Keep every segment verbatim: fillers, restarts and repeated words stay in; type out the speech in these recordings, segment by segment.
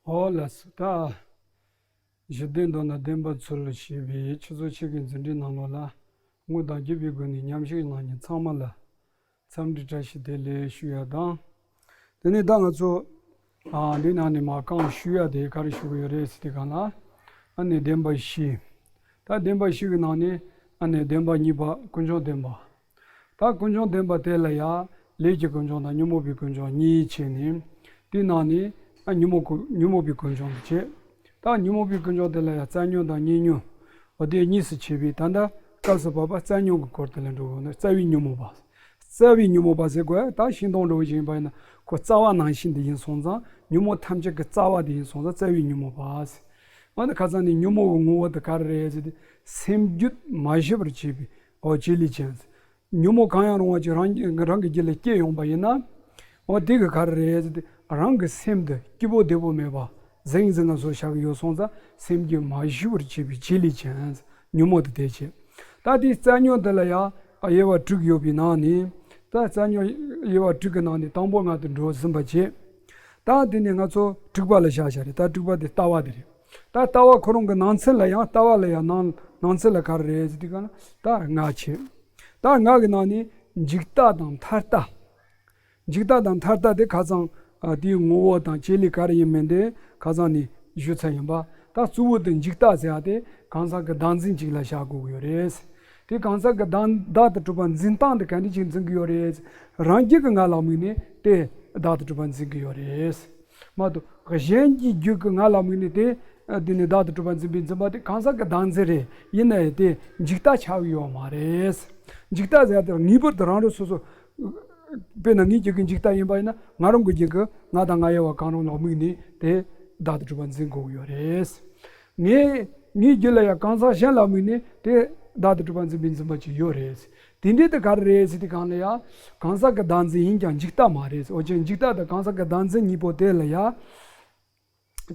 ཨོ་ལགས་སོ། ད་གཞི་རྟེན་མདོར་ན་བདེན་པ་ཚུལ་ཞེས་པའི་ཆུ་ཚོད་ཕྱེད་ཀའི་འཛིན་གྲྭའི་ནང་ལོགས་ལ་དངོས་དང་བརྒྱུད་པའི་སྒོ་ནས་མཉམ་ཞུགས་གནང་མཁན་ཚང་མ་ལ་འཚམས་འདྲི་བཀྲ་ཤིས་བདེ་ལེགས་ཞུ་ཡ་དང་། དེ་ནས་ད་ང་ཚོ་ཨ་འདི་ནང་ནས་མར་རྐང་ཞུ་ཡ་དེ་ག་རེ་ཞུ་གི་ཡོད་རེད་ཟེར་དུས་སྒང་ལ། ཨ་ནི་བདེན་པ་བཞི། ད་བདེན་པ་བཞི་གི་ནང་ནས་ཨ་ནི་བདེན་པ་གཉིས་པ་ཀུན་འབྱུང་བདེན་པ། ད་ཀུན་འབྱུང་བདེན་པ་དེ་ལ་ཡང་ལས་ཀྱི་ཀུན་འབྱུང་དང་ཉོན་མོངས་པའི་ཀུན་འབྱུང་གཉིས་ཕྱེ་ནས། དེའི་ནང་ནས་ཨ་ཉོན་མོངས་ཀུན་ཉོན་མོངས་པའི་ཀུན་འབྱུང་དུ་བྱེད། ད་ཉོན་མོངས་པའི་ཀུན་འབྱུང་དེ་ལ་ཡང་རྩ་ཉོན་དང་གཉིས་ཉོན། འོ་དེ་གཉིས་སུ་ཕྱེ་བས། ད་ལྟ་སྐབས་སུ་བབ་པ་རྩ་ཉོན་གྱི་སྐོར་དེ་ལ་འགྲོ་དགོས་ན། རྩ་བའི་ཉོན་མོངས་པ། རྩ་བའི་ཉོན་མོངས་པ་ཟེར་དགོས། ད་ཤིང་སྡོང་འདྲ་བོ་ཞིག་ཡིན་པ་ཡིན་ན་ཁོ་རྩ་བ་ནང་བཞིན་དེ་ཡིན་སོང་ཙང་། ཉོན་མོངས་ཐམས་ཅད་ཀྱི་རྩ་བ་དེ་ཡིན་སོང་ཙང་རྩ་བའི་ཉོན་མོངས་པ་ཟེར། འོ་ན་ཁ་སང་ནས་ཉོན་མོངས་ཀྱི་ངོ་བོ་དེ་ག་རེ་རེད་ཟེར་ཏེ། སེམས་རྒྱུད་མ་ཞི་བར་བྱེད་པའི་འོ་བྱེད་ལས་ཅན། ཉོན་མོངས་གང་ཡང་རུང་བ་ཅིག་རང་རང་གི་རྒྱུད་ལ་སྐྱེས་ཡོང་པ་ཡིན་ན། འོ་དེ་གི་ག་རེ་རེད་ཟེར་ཏེ། རང་གི་སེམས་འདི་སྐྱིད་པོ་བདེ་པོ་མེད་པ་ཟིང་ཟིང་ང་བཟོ་བཞག་གི་ཡོད་སོང་ཙང་སེམས་རྒྱུད་མ་ཞི་བར་བྱེད་པའི་བྱེད་ལས་ཅན། ཉོན་མོངས་དེ་དེ་བྱེད། ད་དེའི་རྩ་ཉོན་དེ་ལ་ཡང་དབྱེ་བ་དྲུག་ཡོད་པའི་ནང་ནས། ད་རྩ་ཉོན་དབྱེ་བ་དྲུག་གི་ནང་ནས་དང་པོ་ལྔ་དེ་འགྲོ་ཟིན་པ་བྱེད། ད་དེ་ནས་ང་ཚོ་དྲུག་པ་ལ་བཞག་བཞག་རེད། ད་དྲུག་པ་དེ་ལྟ་བ་དེ་རེད། ད་ལྟ་བ་ཁོ་རང་གི་ནང་ཚན་ལ་ཡང་ལྟ་བ་ལ་ཡང་ནང་ནང་ཚན་ལ་ག་རེ་རེད་ཟེར་དུས་སྒང་ལ་ད་ལྔ་བྱེད། ད་ལྔ་གི་ནང་ནས་འཇིག་ལྟ་དང་མཐར་ལྟ། འཇིག་ལྟ་དང་མཐར་ལྟ་དེ་ཁ་སང་ཨ་དེའི་ངོ་བོ་དང་བྱེད་ལས་ག་རེ་ཡིན་མིན་དེ་ཁ་སང་ནས་ཞུས་ཚར་ཡིན་པ། ད་གཙོ་བོ་དེ་འཇིག་ལྟ་ཟེར་ཡ་དེ་གང་ཟག་གི་བདག་འཛིན་ཅིག་ལ་བཞག་དགོས་ཀྱི་ཡོད་རེད། དེ་གང་ཟག་གི་བདག་བདག་ཏུ་གྲུབ་པ་འཛིན་སྟངས་དེ་ག་འདྲ་ཅིག་འཛིན་གྱི་ཡོད་རེད། རང་རྒྱུད་ཀྱི་ང་ལ་དམིགས་ནས་དེ་བདག་ཏུ་གྲུབ་པ་འཛིན་གྱི་ཡོད་རེད། མ་གཏོགས་གཞན་གྱི་རྒྱུད་ཀྱི་ང་ལ་དམིགས་ནས་དེ་ཨ་དེ་ནས་བདག་ཏུ་གྲུབ་པ་འཛིན་པའི་འཛིན་པ་དེ་གང་ཟག་གི་བདག་འཛིན་རེད། ཡིན་ན་ཡང་དེ་འཇིག་ལྟ་ཆགས་ཀྱི་ཡོད་མ་རེད། འཇིག་ལྟ་ཟེར་ཡ་དེ་ངེས་པར་དུ་རང་རང་སོ་སོ། དཔེར་ན་ངའི་རྒྱུད་ཀྱི་འཇིག་ལྟ་ཡིན་པ་ཡིན་ན། ང་རང་གི་རྒྱུད་ཀྱི་ང་དང་ང་དབྱེ་བ་གང་རུང་ལ་དམིགས་ནས་དེ་བདག་ཏུ་གྲུབ་པ་འཛིན་དགོས་ཀྱི་ཡོད་རེད། ངས་ངའི་རྒྱུད་ལ་ཡང་གང་ཟག་གཞན་ལ་དམིགས་ནས་དེ་བདག་ཏུ་གྲུབ་པ་འཛིན་པའི་འཛིན་པ་ཅིག་ཡོད་རེད། དེ་འདྲའི་དེ་ག་རེ་རེད་ཟེར་དུས་སྒང་ལ་ཡང་གང་ཟག་གི་བདག་འཛིན་ཡིན་ཀྱང་འཇིག་ལྟ་མ་རེད། འོ་ཅེ་འཇིག་ལྟ་དང་གང་ཟག་གི་བདག་འཛིན་གཉིས་པོ་དེ་ལ་ཡང་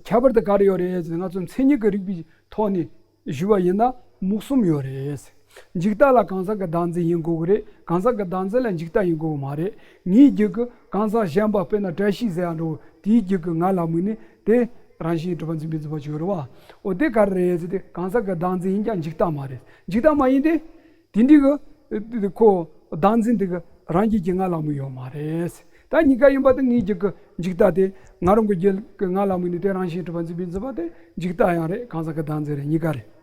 ཁྱད་པར་དེ་ག་རེ་ཡོད་རེད་ཟེར་ན། ང་ཚོ་མཚན་ཉིད་ཀྱི་རིགས་པའི་ཐོག་ནས་ཞུས་པ་ཡིན་ན་མུ་གསུམ་ཡོད་རེད། འཇིག་ལྟ་ལ་གང་ཟག་གི་བདག་འཛིན་ཡིན་དགོས་ཀྱི་རེད། གང་ཟག་གི་བདག་འཛིན་ལ་འཇིག་ལྟ་ཡིན་དགོས་ཀྱི་མ་རེད། ངའི་རྒྱུད་ཀྱི་གང་ཟག་གཞན་པ་དཔེར་ན་བཀྲ་ཤིས་ཟེར་ཡ་འདྲ་བོ་དེའི་རྒྱུད་ཀྱི་ང་ལ་དམིགས་ནས་དེ་རང་བཞིན་གྲུབ་པ་འཛིན་པའི་འཛིན་པ་ཅིག་ཡོད་རེད་བ། འོ་དེ་ག་རེ་རེད་ཟེར་ཏེ་གང་ཟག་གི་བདག་འཛིན་ཡིན་ཀྱང་འཇིག་ལྟ་མ་རེད། འཇིག་ལྟ་མ་ཡིན་ཏེ། དེ་འདྲའི་གི་ཁོ་བདག་འཛིན་དེ་གི་རང་རྒྱུད་ཀྱི་ང་ལ་དམིགས་ཡོད་མ་རེད། ད་གཉིས་ཀ་ཡིན་པ་དེ་ངའི་རྒྱུད་ཀྱི་འཇིག་ལྟ་དེ་ང་རང་གི་རྒྱུད་ཀྱི་ང་ལ་དམིགས་ནས་དེ་རང་བཞིན་གྲུབ་པ་འཛིན་པའི་འཛིན་པ་དེ་འཇིག་ལྟ་ཡང་རེད། གང་ཟག་གི་བདག་འཛིན་རེད། གཉིས་ཀ་རེད།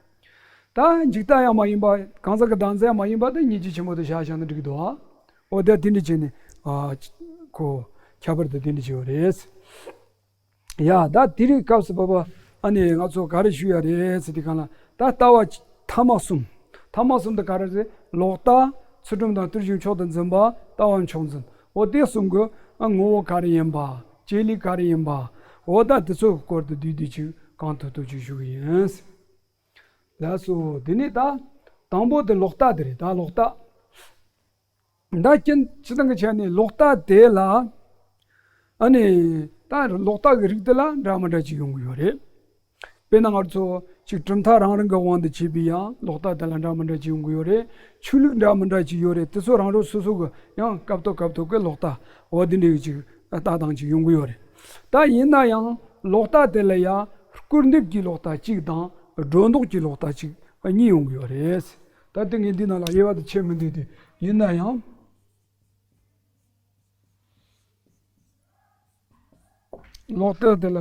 ད་འཇིག་ལྟ་ཡང་མ་ཡིན་པ། གང་ཟག་གི་བདག་འཛིན་ཡང་མ་ཡིན་པ་དེ་གཉིས་ཀྱི་ཆེན་པོ་དེ་བཞག་བཞག་ན་འགྲིག་གི་འདུག་ཨ། འོ་དེ་དེ་འདྲ་བྱས་ནས་ཨ་ཁོ་ཁྱད་པར་དེ་དེ་འདྲ་བྱས་ཡོད་རེད། ཡ་ད་དེ་རིང་སྐབས་སུ་བབ་པ་ཨ་ནི་ང་ཚོ་ག་རེ་ཞུ་ཡ་རེད་ཟེར་དུས་སྒང་ལ། ད་ལྟ་བ་ཐ་མ་གསུམ། ཐ་མ་གསུམ་དེ་ག་རེ་རེད། ལོག་ལྟ། ཚུལ་ཁྲིམས་དང་བརྟུལ་ཞུགས་མཆོག་ཏུ་འཛིན་པ། ལྟ་བ་མཆོག་འཛིན། འོ་དེ་གསུམ་གྱི་ཨ་ངོ་བོ་ག་རེ་ཡིན་པ། བྱེད་ལས་ག་རེ་ཡིན་པ། འོ་ད་དེ་ཚོའི་སྐོར་དུ་བསྡུས་བསྡུས་ཅིག་གང་ཐུབ་ཐུབ་ཅིག་ཞུ་གི་ཡིན། ལགས་སོ། དེ་ནས་ད་དང་པོ་དེ་ལོག་ལྟ་དེ་རེད། ད་ལོག་ལྟ། ད་ཅི་ཅི་ལྟར་གྱི་ཆ་ནས་ལོག་ལྟ་དེ་ལ། ཨ་ནི་ད་ལོག་ལྟ་གི་རིགས་དེ་ལ་འདྲ་མི་འདྲ་ཅིག་ཡོང་གི་ཡོད་རེད། དཔེར་ན་ང་ཚོ་ཅིག་གྲུབ་མཐའ་རང་རང་གི་དབང་དུ་བྱས་པའི་ཡང་ལོག་ལྟ་དེ་ལ་འདྲ་མི་འདྲ་ཅིག་ཡོང་གི་ཡོད་རེད། ཆོས་ལུགས་འདྲ་མི་འདྲ་ཅིག་ཡོད་རེད། དེ་ཚོ་རང་རང་སོ་སོ་གི་ཡང་སྐབས་ཐོག་སྐབས་ཐོག་གི་ལོག་ལྟ་འོ་དེ་འདྲའི་ཅིག་ལྟ་སྟངས་ཅིག་ཡོང་གི་ཡོད་རེད། ད་ཡིན་ན་ཡང་ལོག་ལྟ་དེ་ལ་ཡང་སྐུར་འདེབས་ཀྱི་ལོག་ལྟ་གཅིག་དང་སྒྲོ་འདོགས་ཀྱི་ལོག་ལྟ་གཅིག་གཉིས་ཡོང་གི་ཡོད་རེད། ད་ལྟ་ངས་འདི་ནང་ལ་དབྱེ་བ་དེ་ཕྱེ་མི་འདོད་དེ། ཡིན་ན་ཡང་ལོག་ལྟ་དེ་ལ་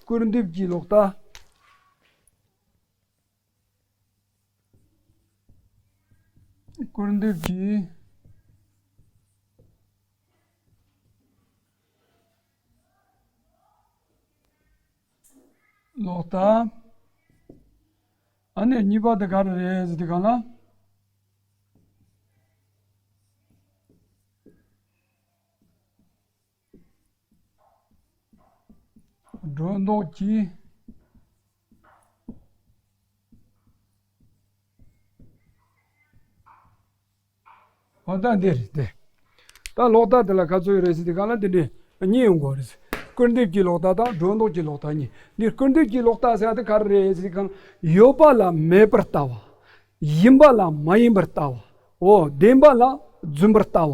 སྐུར་འདེབས་ཀྱི་ལོག་ལྟ། སྐུར་འདེབས་ཀྱི་ལོག་ལྟ། ཨ་ནི་གཉིས་པ་དེ་ག་རེ་རེད་ཟེར་དུས་སྒང་ལ། སྒྲོ་འདོགས་ཀྱི། འོ་ད་འདི་རེད་དེ། ད་ལོག་ལྟ་དེ་ལ་ག་ཚོད་ཡོད་རེད་ཟེར་དུས་སྒང་ལ་འདི་འདྲས་གཉིས་ཡོང་གི་རེད། སྐུར་འདེབས་ཀྱི་ལོག་ལྟ་དང་སྒྲོ་འདོགས་ཀྱི་ལོག་ལྟ་གཉིས། འདི་སྐུར་འདེབས་ཀྱི་ལོག་ལྟ་ཟེར་ཡ་དེ་ག་རེ་རེད་ཟེར་དུས་སྒང་ལ། ཡོད་པ་ལ་མེད་པར་ལྟ་བ། ཡིན་པ་ལ་མ་ཡིན་པར་ལྟ་བ། འོ་བདེན་པ་ལ་རྫུན་པར་ལྟ་བ་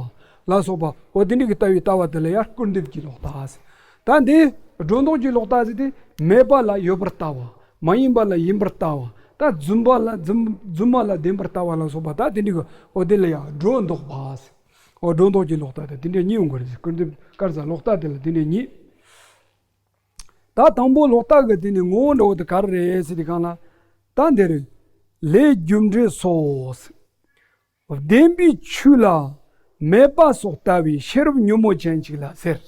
ལ་སོགས་པ། འོ་དེ་འདྲ་གི་ལྟ་བའི་ལྟ་བ་དེ་ལ་ཡང་སྐུར་འདེབས་ཀྱི་ལོག་ལྟ་ཟེར། ད་འདི་ སྒྲོ་འདོགས་ཀྱི་ལོག་ལྟ་ཟེར་དེ་མེད་པ་ལ་ཡོད་པར་ལྟ་བ། མ་ཡིན་པ་ལ་ཡིན་པར་ལྟ་བ། ད་རྫུན་པ་ལ་རྫུན་རྫུན་མ་ལ་བདེན་པར་ལྟ་བ་ལ་སོགས་པ། ད་དེ་འདྲའི་གི་འོ་དེ་ལ་ཡང་སྒྲོ་འདོགས་པ་ཟེར། འོ་སྒྲོ་འདོགས་ཀྱི་ལོག་ལྟ་དེ་དེ་འདྲའི་གཉིས་ཡོང་གི་རེད། སྐུར་འདེབས་སྐར་ཟ་ལོག་ལྟ་དེ་ལ་དེ་འདྲའི་གཉིས། ད་དང་པོ་ལོག་ལྟ་གི་དེ་ནི་ངོ་བོ་འདྲ་བོ་དེ་ག་རེ་རེད་ཟེར་དེ་གང་ལ། ད་འདིར་ལས་རྒྱུ་འབྲས་སོ། བདེན་པའི་ཆོས་ལ་མེད་པ་སོགས་ལྟ་བའི་ཤེས་རབ་ཉོན་མོངས་ཅན་ཅིག་ལ་ཟེར།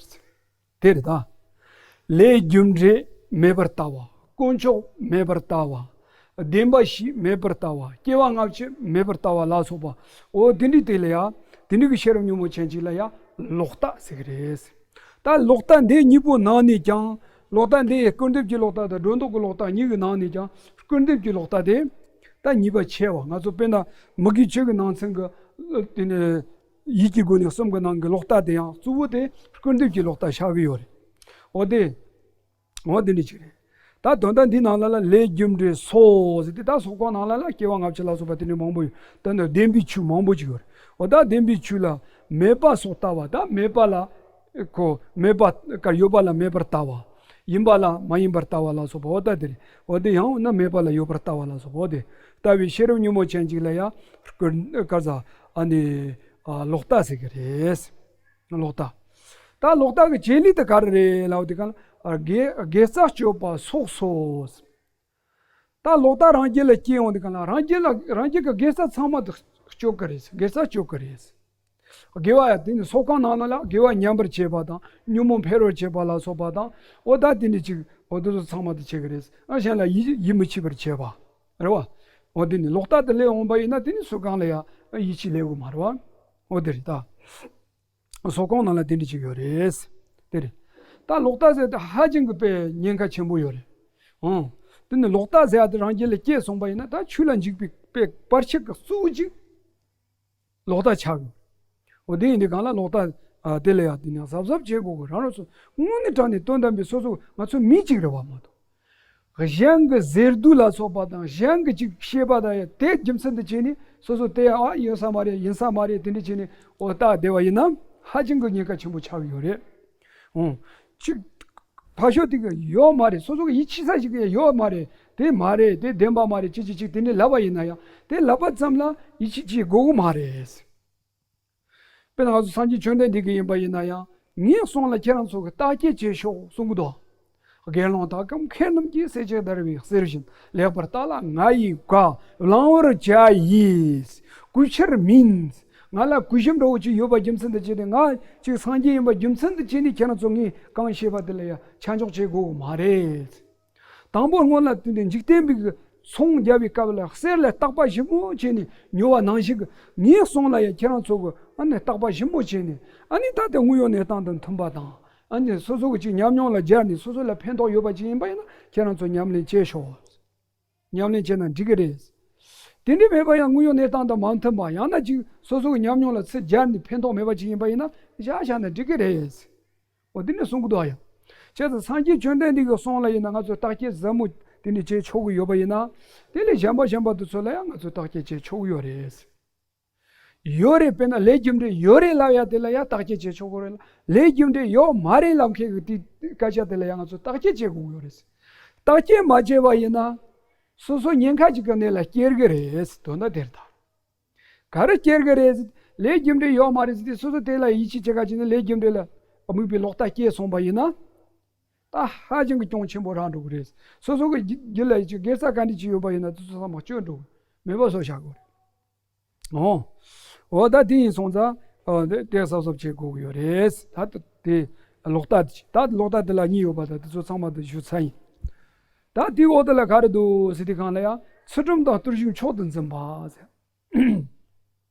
དེ་རེད་ད། ལས་རྒྱུ་འབྲས་མེད་པར་ལྟ་བ། དཀོན་མཆོག་མེད་པར་ལྟ་བ། བདེན་པ་བཞི་མེད་པར་ལྟ་བ། སྐྱེ་བ་སྔ་ཕྱི་མེད་པར་ལྟ་བ་ལ་སོགས་པ། འོ་དེ་འདྲའི་དེ་ལ་ཡང་དེ་འདྲའི་གི་ཤེས་རབ་ཉོན་མོངས་ཅན་ཅིག་ལ་ཡང་ལོག་ལྟ་ཟེར་གི་རེད། ད་ལོག་ལྟ་འདི་གཉིས་པོ་ནང་ནས་ཀྱང་། ལོག་ལྟ་འདི་སྐུར་འདེབས་ཀྱི་ལོག་ལྟ་དང་སྒྲོ་འདོགས་ཀྱི་ལོག་ལྟ་གཉིས་ཀྱི་ནང་ནས་ཀྱང་སྐུར་འདེབས་ཀྱི་ལོག་ལྟ་དེ་ད་ཉེས་པ་ཆེ་བ། ང་ཚོ་དཔེར་ན་མི་དགེ་བཅུ་གི་ནང་ཚན་གྱི་དེ་ནས་ཡིད་ཀྱི་སྒོ་ནས་གསུམ་གྱི་ནང་གི་ལོག་ལྟ་དེ་ཡང་གཙོ་བོ་དེ་སྐུར་འདེབས་ཀྱི་ལོག་ལྟ་ཆགས་ཀྱི་ཡོད་རེད། འོ་དེ། འོ་དེ་འདྲ་ཅིག་རེད། ད་དོན་དག་འདི་ནང་ལ་ལ་ལས་རྒྱུ་འབྲས་སོ་ཟེར་ཏེ། ད་སོགས་ཁོངས་ནང་ལ་ལ་སྐྱེ་བ་སྔ་ཕྱི་ལ་སོགས་པ་དེ་འདྲ་མང་པོ་ཡོད། ད་ནི་བདེན་པའི་ཆོས་མང་པོ་ཅིག་ཡོད་རེད། འོ་ད་བདེན་པའི་ཆོས་ལ་མེད་པ་སོགས་ལྟ་བ། ད་མེད་པ་ལ་ཁོ་མེད་པ་ཀ་ཡོད་པ་ལ་མེད་པར་ལྟ་བ། ཡིན་པ་ལ་མ་ཡིན་པར་ལྟ་བ་ལ་སོགས་པ། འོ་ད་དེ་རེད། འོ་དེ་ཡང་ན་མེད་པ་ལ་ཡོད་པར་ལྟ་བ་ལ་སོགས་པ། འོ་དེ་ལྟ་བའི་ཤེས་རབ་ཉོན་མོངས་ཅན་ཅིག་ལ་ཡང་སྐུར་སྐུར་ཟ་ཨ་ནི་ཨ་ལོག་ལྟ་ཟེར་གི་རེད། ལོག་ལྟ། ད་ལོག་ལྟ་གི་བྱེད་ལས་དེ་ག་རེ་རེད་ལབ་དུས་གང་ལ། དགེ་དགེ་རྩ་གཅོད་པ་སོགས་སོ། ད་ལོག་ལྟ་རང་རྒྱུད་ལ་སྐྱེ་ཡོང་དུས་གང་ལ། རང་རྒྱུད་ལ་རང་རྒྱུད་ཀྱི་དགེ་རྩ་ཚང་མ་དེ་གཅོད་ཀྱི་རེད། དགེ་རྩ་གཅོད་ཀྱི་རེད། དགེ་བ་ཡ་དེ་ནི་སོགས་ཁོངས་ནང་ལ་ལ་དགེ་བ་ཉམས་པར་བྱེད་པ་དང་ཉོན་མོངས་འཕེལ་བར་བྱེད་པ་ལ་སོགས་པ་དང་། འོ་ད་དེ་ནི་ཅིག་འོ་དེ་ཚོ་ཚང་མ་དེ་བྱེད་ཀྱི་རེད། ཨ་གཞན་ལ་ཡིད་ཡིད་མི་ཆེས་པར་བྱེད་པ་རེད་བ། འོ་དེ་ནི་ལོག་ལྟ་དེ་སླེབས་འོང་པ་ཡིན་ན་དེ་ནི་སོགས་ཁོངས་ལ་ཡ་ཡིད་ཆེས་སླེབས་ཀྱི་མ་རེད་བ། འོ་དེ་རེད་ད། སོགས་ཁོངས་ནང་ལ་དེ་འདྲ་ཅིག་ཡོད་རེད། དེ་རེད། ད་ལོག་ལྟ་ཟེར་དེ་ཧ་ཅང་གི་དཔེ་ཉེན་ཁ་ཆེན་པོ་ཡོད་རེད། ཨང་། དེ་ནི་ལོག་ལྟ་ཟེར་ཡ་དེ་རང་རྒྱུད་ལ་སྐྱེས་སོང་པ་ཡིན་ན། ད་ཆོས་ལ་འཇུག་པའི་དཔེ་བར་ཆད་ཀྱི་གཙོ་བོ་གཅིག་ལོག་ལྟ་ཆགས་ཡོད། འོ་དེ་ཡིན་དུས་གང་ལ་ལོག་ལྟ་ཨ་དེ་ལ་ཡ་དེ་ནས་གཟབ་གཟབ་བྱེད་དགོས་གི། རང་རང་སོ་དངོས་གནས་དྲང་གནས་དོན་དམ་པའི་སོ་སོ་ང་ཚོ་མི་གཅིག་རེད་བ་མ་གཏོགས། གཞན་གྱི་ཟེར་སྡུག་ལ་སོགས་པ་དང་། གཞན་གྱི་ཅིག་བཤད་པ་དང་ཡང་དེ་རྒྱུ་མཚན་དུ་བྱས་ནས་སོ་སོ་དེ་ཡང་ཨ་ཡིན་ས་མ་རེད། ཡིན་ས་མ་རེད། དེ་འདྲ་བྱས་ནས་འོ་ལྟ་བསྡད་པ་ཡིན་ན་ཧ་ཅང་གི་ཉེན་ཁ་ཆེན་པོ་ཆགས་ཡོད་རེད། འོ། ཅིག་ཕར་ཕྱོགས་དེ་གི་ཡོད་མ་རེད། སོ་སོ་གི་ཡིད་ཆེས་ས་ཞིག་གི་ཡོད་མ་རེད། དེ་མ་རེད། དེ་བདེན་པ་མ་རེད། ཅི་ཅི་ཅིག་དེ་འདྲ་ལབ་པ་ཡིན་ན་ཡང་དེ་ལབ་པ་ཙམ་ལ་ཡིད་ཆེས་བྱེད་དགོས་གི་མ་རེད། དཔེར་ན་ང་ཚོ་སངས་རྒྱས་བཅོམ་ལྡན་འདས་ཀྱི་ཡིན་པ་ཡིན་ན་ཡང་། ངའི་གསུང་ལ་ཁྱེད་རང་ཚོ་གིས་བརྟག་དཔྱད་བྱེད་ཤོག་གསུང་གི་འདུག་དགེ་སློང་དག་གམ་མཁས་རྣམས་ཀྱིས། གསེར་ཕྱེ་བརྡར་བའི་གསེར་བཞིན། ལེགས་པར་བརྟགས་ལ་ང་ཡིས་དགའ། བླང་བར་བྱ་ཡིས་གུས་ཕྱིར་མིན། ང་ལ་གུས་ཞབས་འདྲ་བོ་ཅིག་ཡོད་པ་རྒྱུ་མཚན་དུ་བྱས་ཏེ། ང་ཅིག་སངས་རྒྱས་ཡིན་པ་རྒྱུ་མཚན་དུ་བྱས་ནས་ཁྱེད་རང་ཚོ་ངས་གང་བཤད་པ་དེ་ལ་ཡང་ཆ་འཇོག་བྱེད་དགོས་མ་རེད། དང་པོ་སྔོན་ལ་དེ་འདྲའི་འཇིག་རྟེན་པའི་གི་ཚོང་རྒྱག་པའི་སྐབས་ལ་གསེར་ལ་བརྟག་པ་ཞིབ་མོ་བྱས་ནས་ཉོ་བ་ནང་བཞིན་གི། ངའི་གསུང་ལ་ཡང་ཁྱེད་རང་ཚོ་གི་ཨ་ནི་བརྟག་པ་ཞིབ་མོ་བྱས་ནས། ཨ་ནི་ད་ལྟ་དངོས་ཡོད་གནས་སྟངས་དང་མཐུན་པ་དང་། ཨ་ནི་སོ་སོ་གི་ཅིག་ཉམས་མྱོང་ལ་སྦྱར་ནས་སོ་སོ་ལ་ཕན་ཐོགས་ཡོད་པ་ཅིག་ཡིན་པ་ཡིན་ན་ཁྱེད་རང་ཚོ་ཉམས་ལེན་བྱེད་ཤོག་ཉམས་ལེན་བྱས་ན་འགྲིག་གི་རེད། དེ་འདྲ་མེད་པ་ཡང་དངོས་ཡོད་གནས་སྟངས་དང་མ་མཐུན་པ། ཡང་ན་ཅིག་སོ་སོ་གི་ཉམས་མྱོང་ལ་ཚུར་སྦྱར་ནས་ཕན་ཐོགས་མེད་པ་ཅིག་ཡིན་པ་ཡིན་ན་བཞག་བཞག་ན་འགྲིག་གི་རེད། འོ་དེ་ནས་གསུང་གི་འདུག་ཡ། བྱས་ཙང་སངས་རྒྱས་བཅོམ་ལྡན་འདས་ཀྱི་གསུང་ལ་ཡིན་ན་ང་ཚོས་བརྟག་དཔྱད་ཟབ་མོ་དེ་ནས་བྱེད་ཆོག་གི་ཡོད་པ་ཡིན་ན། དེ་ལས་གཞན་པ་གཞན་པ་དེ་ཚོ་ལ་ཡང་ང་ཚོས་བརྟག་དཔྱད་བྱེད་ཆོག་གི་ཡོད་རེད། ཡོད་རེད། དཔེར་ན་ལས་རྒྱུ་འབྲས་ཡོད་རེད་ལབ་ཡ་དེ་ལ་ཡང་བརྟག་དཔྱད་བྱེད་ཆོག་གི་རེད་ལ། ལས་རྒྱུ་འབྲས་ཡོད་མ་རེད་ལབ་མཁན་གྱི་དེ་སྐད་ཆ་དེ་ལ་ཡང་ང་ཚོས་བརྟག་དཔྱད་བྱེད་དགོས་ཀྱི་ཡོད་རེད། བརྟག་དཔྱད་མ་བྱས་པ་ཡིན་ན་སོ་སོ་ཉེན་ཁ་ཅིག་གི་གནས་ལ་སྐྱེལ་གི་རེད། དོན་དག་དེ་རེད་ད། ག་རེ་སྐྱེལ་གི་རེད་ཟེར། ལས་རྒྱུ་འབྲས་ཡོད་མ་རེད་ཟེར་ཏེ་སོ་སོ་དེ་ལ་ཡིད་ཆེས་བྱེད་ག་བྱས་ནས་ལས་རྒྱུ་འབྲས་ལ་དམིགས་པའི་ལོག་ལྟ་སྐྱེས་སོང་པ་ཡིན་ན། ད་ཧ་ཅང་གི་གྱོང་ཆེན་པོ་རག་འགྲོ་གི་རེད། སོ་སོ་གི་རྒྱུད་ལ་ཡིད་ཆེས་དགེ་རྩ་ག་འདྲ་ཅིག་ཡོད་པ་ཡིན་ན་དེ་ཚོ་ཚང་མ་གཅོད་འགྲོ་གི། མེད་པ་བཟོ་བཞག་གི་རེད། འོ། འོ་ད་དེ་ཡིན་སོང་ཙང་། འོ་དེ་དེ་གཟབ་གཟབ་བྱེད་དགོས་ཀྱི་ཡོད་རེད། ད་དེ་ལོག་ལྟ་དེ་ད་ལོག་ལྟ་དེ་ལ་གཉིས་ཡོད་པ་ད་དེ་ཚོ་ཚང་མ་དེ་ཞུ་ཚར་ཡིན། ད་དེའི་འོག་དེ་ལ་ག་རེ་འདུག་ཟེར་དུས་གང་ལ་ཡང་ཚུལ་ཁྲིམས་དང་བརྟུལ་ཞུགས་མཆོག་ཏུ་འཛིན་པ་ཟེར།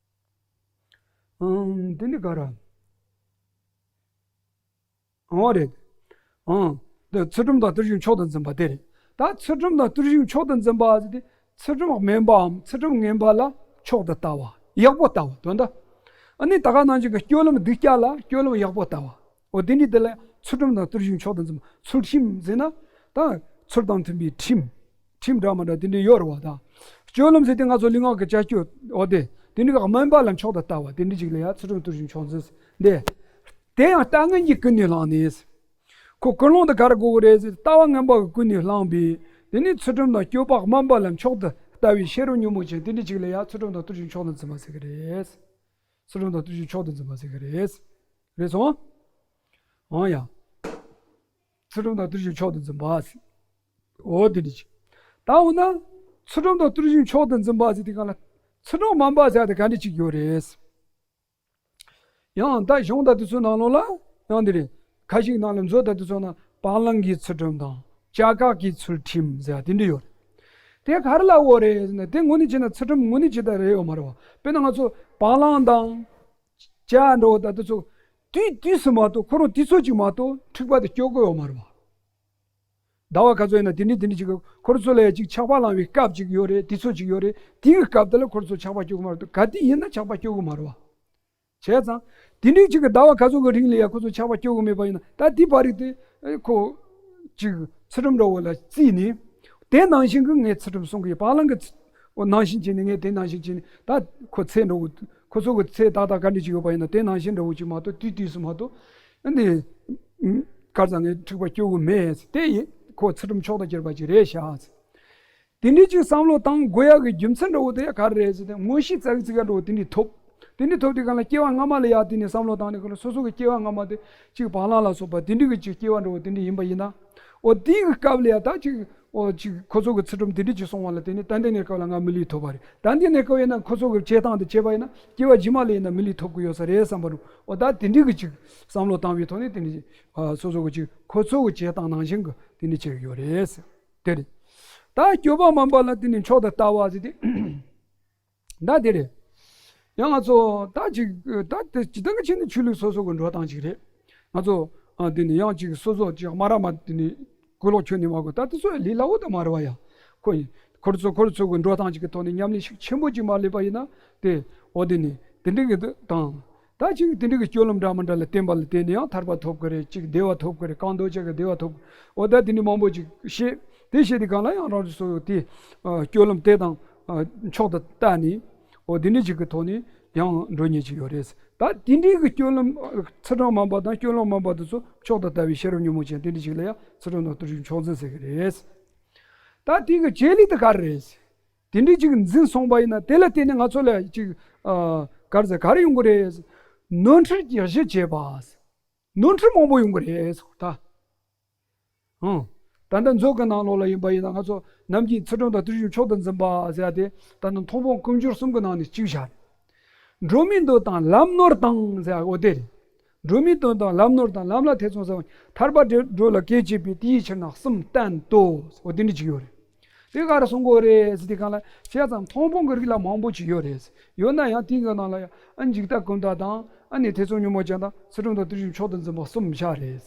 ཨང་། དེ་ནི་ག་རེ། འོ་རེད། ཨང་། དེ་ཚུལ་ཁྲིམས་དང་བརྟུལ་ཞུགས་མཆོག་ཏུ་འཛིན་པ་དེ་རེད། ད་ཚུལ་ཁྲིམས་དང་བརྟུལ་ཞུགས་མཆོག་ཏུ་འཛིན་པ་ཟེར་དེ། ཚུལ་ཁྲིམས་དམན་པའམ་ཚུལ་ཁྲིམས་ངན་པ་ལ་མཆོག་ཏུ་ལྟ་བ། ཡག་པོ་ལྟ་བ་དོན་དག་ཨ་ནི་ད་ག་ནང་བཞིན་གྱི་སྤྱོད་ལམ་སྡུག་ཅག་ལ་སྤྱོད་ལམ་ཡག་པོ་ལྟ་བ། འོ་དེ་འདྲའི་དེ་ལ་ཚུལ་ཁྲིམས་དང་བརྟུལ་ཞུགས་མཆོག་ཏུ་འཛིན་པ། ཚུལ་ཁྲིམས་ཟེར་ན་ད་ཚུལ་དང་མཐུན་པའི་ཁྲིམས། ཁྲིམས་འདྲ་མི་འདྲ་དེ་འདྲ་ཡོད་རེད་བ་ད། སྤྱོད་ལམ་ཟེར་དེ་ང་ཚོ་ལུས་ངག་གི་བྱ་སྤྱོད། འོ་དེ། དེ་འདྲ་གི་དམན་པ་ལ་མཆོག་ཏུ་ལྟ་བ་དེ་འདྲ་ཅིག་ལ་ཡང་ཚུལ་ཁྲིམས་བརྟུལ་ཞུགས་མཆོག་འཛིན་ཟེར། འདི། དེ་ཡང་ལྟ་ངན་གྱིས་ཀུན་ནས་བསླངས་ནས། ཁོ་ཀུན་སློང་དེ་ག་རེ་དགོས་ཀྱི་རེད་ཟེར། ལྟ་བ་ངན་པ་གིས་ཀུན་ནས་བསླངས་པའི་དེ་ནི་ཚུལ་ཁྲིམས་དང་སྤྱོད་པ་དམན་པ་ལ་མཆོག་ཏུ་ལྟ་བའི་ཤེས་རབ་ཉོན་མོངས་ཅན་དེ་འདྲ་ཅིག་ལ་ཡང་ཚུལ་ཁྲིམས་དང་བརྟུལ་ཞུགས་མཆོག་ཏུ་འཛིན་པ་ཟེར་གྱི་རེད། ཚུལ་ཁྲིམས་དང་བརྟུལ་ཞུགས་མཆོག་ཏུ་འཛིན་པ་ཟེར་གྱི་རེད། རེད་སོང་། འོང་ཡ། ཚུལ་ཁྲིམས་དང་བརྟུལ་ཞུགས་མཆོག་ཏུ་འཛིན་པ་ཟེར། འོ་དེ་འདྲ་ཅིག་ད་འོ་ན་ཚུལ་ཁྲིམས་དང་བརྟུལ་ཞུགས་མཆོག་ཏུ་འཛིན་པ་ཟེར་དེ་ག་ལ་ཚུལ་ཁྲིམས་དམན་པ་ཟེར་དེ་ག་འདྲ་ཅིག་ཡོད་རེད། ཡང་ད་གཞུང་དང་དེ་ཚོའི་ནང་ལོགས་ལ་ཡང་འདི་རེད། ཁ་ཤས་ནང་ལ་མཛོད་དང་དེ་ཚོའི་ནང་བག་ལང་གི་ཚུལ་ཁྲིམས་དང་བྱ་གག་གི་ཚུལ་ཁྲིམས་ཟེར་བ་དེ་འདྲ་ཡོད་རེད། དེ་ག་རེ་ལ་འོ་རེད་ཟེར་ན་དེ་དངོས་གནས་བྱས་ན་ཚུལ་ཁྲིམས་དངོས་གནས་ཇི་ལྟར་རེད་ཡོད་མ་རེད་བ། དཔེར་ན་ང་ཚོ་བག་ལང་དང་བྱ་འདྲ་བོ་དང་དེ་ཚོ་དུས་དུས་སུ་མ་གཏོགས་ཁོ་རང་དུས་ཚོད་ཅིག་མ་གཏོགས་འཁྲིག་པ་དེ་སྐྱོ་གི་ཡོད་མ་རེད་བ། ཟླ་བ་ག་ཚོད་ཡིན་ན་དེ་འདྲའི་དེ་འདྲའི་ཅིག་ཁོ་རང་ཚོ་ལ་ཡ་ཅིག་ཆགས་པ་ལངས་པའི་སྐབས་ཅིག་ཡོད་རེད། དུས་ཚོད་ཅིག་ཡོད་རེད། དེའི་སྐབས་དེ་ལ་ཁོ་རང་ཚོ་ཆགས་པ་སྐྱོ་གི་མ་རེད། ག་དུས་ཡིན་ན་ཆགས་པ་སྐྱོ་གི་མ་རེད་བ། བྱས་ཙང་། དེ་འདྲའི་ཅིག་གི་ཟླ་བ་ག་ཚོད་ཀྱི་རིང་ལ་ཡ་ཁོ་ཚོ་ཆགས་པ་སྐྱོ་གི་མེད་པ་ཡིན་ན་ད་དེ་བར་རིག་དེ་ཁོ་ཅིག་ཚུལ་ཁྲིམས་འདྲ་བོ་ལ་བརྩིས་ནས། དེ་ནང་བཞིན་གྱི་ངས་ཚུལ་ཁྲིམས་སྲུང་གི་ཡོད། བག་ལང་གི་ཚུལ་ནང་བཞིན་བྱས་ནས་ངས་དེ་ནང་བཞིན་བྱས་ནས་ད་ཁོ་ཚེ་འདྲ་བོ་ཁོ་ཚོ་གི་ཚེ་ཏག་ཏག་ག་འདྲ་ཅིག་ཡོད་པ་ཡིན་ན་དེ་ནང་བཞིན་འདྲ་བོ་ཅིག་མ་གཏོགས་དུས་དུས་སུ་མ་གཏོགས། ཨ་ནི། གར་ས་ངས་འཁྲིག་པ་སྐྱོ་གི་མེད། དེ་ཡིན་ཁོ་ཚུལ་ཁྲིམས་མཆོག་ཏུ་གྱུར་པ་ཅིག་རེད་ཤག་དེ་འདྲའི་ཅིག་བསམ་བློ་བཏང་དགོས་ཡག་གི་རྒྱུ་མཚན་འདྲ་བོ་དེ་ག་རེ་རེད་ཟེར་ཏེ་མངོན་ཤེས་ཙག་ཙིག་འདྲ་བོ་དེ་འདྲའི་ཐོབ། དེ་འདྲའི་ཐོབ་དུས་གང་ལ་སྐྱེ་བ་སྔ་མ་ལ་ཡ་དེ་ནས་བསམ་བློ་བཏང་ནས་ཁོ་ལ་སོ་སོ་གི་སྐྱེ་བ་སྔ་མ་དེ་ཅིག་བག་ལང་ལ་སོགས་པ་དེ་འདྲའི་གི་ཅིག་སྐྱེ་བ་འདྲ་བོ་དེ་འདྲ་ཡིན་པ་ཡིན་ན། འོ་དེའི་གི་སྐབས་ལ་ཡ་ད་ཅིག་འོ་ཅིག་ཁོ་ཚོ་གི་ཚུལ་ཁྲིམས་དེ་འདྲ་ཅིག་སྲུང་བ་ལ་བརྟེན་ནས་ད་འདི་ནས་སྐབས་ལ་ང་མི་ལུས་ཐོབ་པ་རེད། ད་འདི་ནས་སྐབས་ཡིན་ན་ཁོ་ཚོ་གི་བྱེད་སྟངས་དེ་བྱས་པ་ཡིན་ན་སྐྱེ་བ་རྗེས་མ་ལ་ཡིན་ན་མི་ལུས་ཐོབ་གི་ཡོད་ས་རེད་བསམ་པ་རུ། འོ་ད་དེ་འདྲའི་གི་ཅིག་བསམ་བློ་བཏང་བའི་ཐོག་ནས་དེ་འདྲ་ཅིག་སོ་སོ་གི་ཅིག་ཁོ་ཚོ་གི་བྱེད་སྟངས་ནང་བཞིན་གི་དེ་འདྲ་བྱེད་གི་ཡོད་རེད། དེ་རེད། ད་སྤྱོད་པ་སྨན་པ་ལ་དེ་ནི་མཆོག་ཏུ་ལྟ་བ་ཟེར་ཏེ། ད་དེ་རེད། ཡང་ང་ཚོ་ད་ཅིག་ད་དེ་ཇི་ལྟར་གི་ཕྱིན་ནི་ཆོས་ལུགས་སོ་སོ་གི་འགྲོ་སྟངས་ཅིག་རེད། ང་ཚོ་ཨ་དེ་ནི་ཡང་ཅིག་སོ་སོ་ཅིག་སྨ་ར་མ་དེ་ནི་གུ་ལོག་ཁྱོད་ནི་མ་གོ་ད་དེ་ཚོ་ལས་སླ་བོ་ད་མ་རེད་བ་ཡ། ཁོ་ཡིན་ཁོ་ར་ཚོ་ཁོ་ར་ཚོ་གི་འགྲོ་སྟངས་ཅིག་གི་ཐོག་ནས་ཉམས་ལེན་ཤུགས་ཆེན་པོ་ཅིག་མ་སླེབས་པ་ཡིན་ན་དེ་འོ་དེ་ནི་དེ་འདྲ་གི་དང་། ད་ཅིག་དེ་འདྲ་གི་སྤྱོད་ལམ་འདྲ་མི་འདྲ་ལ་བརྟེན་པ་ལ་བརྟེན་ནས་ཡང་ཐར་པ་ཐོབ་གི་རེད། ཅིག་བདེ་བ་ཐོབ་གི་རེད། གང་འདོད་ཆགས་ཀྱི་བདེ་བ་ཐོབ་གི། འོ་ད་དེ་འདྲ་མང་པོ་ཅིག་བཤད། དེ་བཤད་དེ་གང་ལ་ཡང་རང་རེ་སོ་སོ་དེ་སྤྱོད་ལམ་དེ་དང་མཆོག་ཏུ་བལྟས་ནས་འོ་དེ་འདྲ་ཅིག་གི་ཐོག་ནས་ཡང་འགྲོ་ཉེན་ཅིག་ཡོད་རེད། ད་དེ་འདྲའི་གི་སྤྱོད་ལམ་ཚུལ་ཁྲིམས་སྨན་པ་དང་སྤྱོད་ལམ་སྨན་པ་དེ་ཚོ་མཆོག་ཏུ་ལྟ་བའི་ཤེས་རབ་ཉོན་མོངས་ཅན་དེ་འདྲ་ཅིག་ལ་ཡང་ཚུལ་ཁྲིམས་དང་བརྟུལ་ཞུགས་མཆོག་འཛིན་ཟེར་གི་རེད། ད་དེ་གི་བྱེད་ལས་དེ་ག་རེ་རེད། དེ་འདྲའི་ཅིག་འཛིན་སོང་པ་ཡིན་ན་དེ་ལ་བརྟེན་ནས་ང་ཚོ་ལ་ཅིག་ཨ་ག་རེ་ཟེར་ག་རེ་ཡོང་གི་རེད། ནོར་འཁྲུལ་གྱི་གཞི་བྱེད་པ། ནོར་འཁྲུལ་མང་པོ་ཡོང་གི་རེད་ཟེར་ད། ཨང་། ད་ལྟ་མཛོད་ཀྱི་ནང་ལོགས་ལ་ཡིན་པ་ཡིན་ན་ང་ཚོ་ནམ་རྒྱུན་ཚུལ་ཁྲིམས་དང་བརྟུལ་ཞུགས་མཆོག་ཏུ་འཛིན་པ་ཟེར་ཡ་དེ་ད་ལྟ་མཐོང་སྤང་ཀུན་སྦྱོར་གསུམ་གྱི་ནང་ནས་གཅིག་བཞག་འགྲོ་མི་འདོད་དང་ལམ་ནོར་དང་ཟེར་ཡ་འོ་དེ་རེད། འགྲོ་མི་དོན་དང་ལམ་ནོར་དང་ལམ་ལ་ཐེ་ཚོམ་ཟ་བ། ཐར་པ་འགྲོ་ལ་གེགས་བྱེད་པའི་དེའི་ཕྱིར་ན་གསུམ་བསྟན་ཏོ། འོ་དེ་འདྲ་ཅིག་ཡོད་རེད། དེ་ག་རེ་གསུང་གི་ཡོད་རེད་ཟེར་དུས་གང་ལ་བྱས་ཙང་མཐོང་སྤང་གི་རིགས་ལ་མང་པོ་ཅིག་ཡོད་རེད། ཡོད་ན་ཡང་དེའི་གི་ནང་ལ་ཡང་ཨ་འཇིག་ལྟ་ཀུན་ལྟ་དང་ཨ་ནི་ཐེ་ཚོམ་ཉོན་མོངས་ཅན་དང་ཚུལ་ཁྲིམས་དང་བརྟུལ་ཞུགས་མཆོག་ཏུ་འཛིན་པ་གསུམ་བཞག་རེད།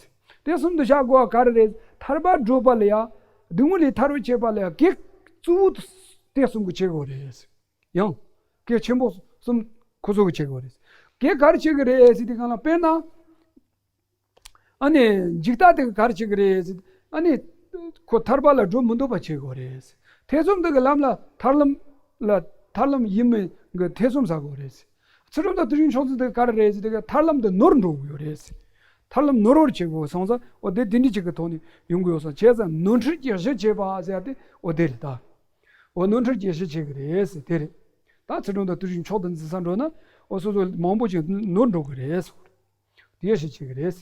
དེ་གསུམ་དུ་བཞག་དགོས་པ་ག་རེ་རེད། ཐར་པ་བགྲོད་པ་ལ་ཡང་སྡུག་བསྔལ་ལས་ཐར་བར་བྱེད་པ་ལ་ཡང་གེགས་གཙོ་བོ་དེ་གསུམ་གྱིས་བྱེད་དགོས་རེད། ཡང་། གལ་ཆེན་པོ་གསུམ་ཁོ་ཚོ་གིས་བྱེད་དགོས་རེད། གལ་ག་རེ་བྱེད་ཀྱི་རེད་ཟེར་དུས་གང་ལ་དཔེར་ན། ཨ་ནི་འཇིག་ལྟ་དེ་ག་རེ་བྱེད་ཀྱི་རེད་ཟེར། ཨ་ནི་ཁོ་ཐར་པ་ལ་འགྲོ་མི་འདོད་པ་བྱེད་དགོས་རེད། ཐེ་ཚོམ་དེ་གི་ལམ་ལ་ཐར་ལམ་ལ་ཐར་ལམ་ཡིན་མིན་གྱི་ཐེ་ཚོམ་ཟ་དགོས་རེད། ཚུལ་ཁྲིམས་དང་བརྟུལ་ཞུགས་མཆོག་འཛིན་དེ་ག་རེ་རེད་ཟེར་དུས་ག་ཐར་ལམ་དེ་ནོར་འགྲོ་གི་ཡོད་རེད། ཐར་ལམ་ནོར་བར་བྱེད་དགོས་སོང་ཙང་འོ་དེ་དེ་འདྲ་ཅིག་གི་ཐོག་ནས་ཡོང་གི་ཡོད་སོང་བྱས་ཙང་ནོར་འཁྲུལ་གྱི་གཞི་བྱེད་པ་ཟེར་ཡ་དེ་འོ་དེ་རེད་ད། འོ་ནོར་འཁྲུལ་གྱི་གཞི་བྱེད་ཀྱི་རེད་ཟེར་དེ་རེད། ད་ཚུལ་ཁྲིམས་དང་བརྟུལ་ཞུགས་མཆོག་ཏུ་འཛིན་ས་འགྲོ་ན་འོ་སོ་སོ་མང་པོ་ཅིག་ནོར་འགྲོ་གི་རེད། དེ་གཞི་བྱེད་ཀྱི་རེད།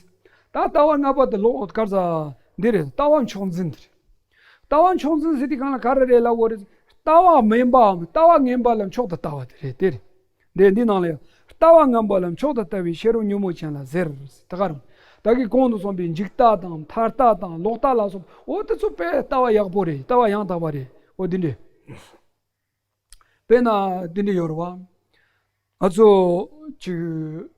ད་ལྟ་བ་ལྔ་པ་དེ་ལོག་གར་ས་འདི་རེད། ལྟ་བ་མཆོག་འཛིན་དེ་རེད། ལྟ་བ་མཆོག་འཛིན་ཟེར་དུས་གང་ལ་ག་རེ་རེད་ལབ་དགོས་རེད། ལྟ་བ་དམན་པའམ་ལྟ་བ་ངན་པ་ལ་མཆོག་ཏུ་ལྟ་བ་དེ་རེད་དེ་རེད། འདི་འདི་ནང་ལ་ཡང་ལྟ་བ་ངན་པ་ལ་མཆོག་ཏུ་ལྟ་བའི་ཤེས་རབ་ཉོན་མོངས་ཅན་ལ་ཟེར། ད་ག་རང་ད་གིན་གོང་དུ་གསུངས་པའི་འཇིག་ལྟ་དང་མཐའ་ལྟ་དང་ལོག་ལྟ་ལ་སོགས་འོ་དེ་ཚོ་དཔེ་ལྟ་བ་ཡག་པོ་རེད། ལྟ་བ་ཡང་དག་པ་རེད། འོ་འདི་འདྲས། དཔེར་ན་འདི་འདྲ་ཡོད་རེད་བ། ང་ཚོ་ཅིག་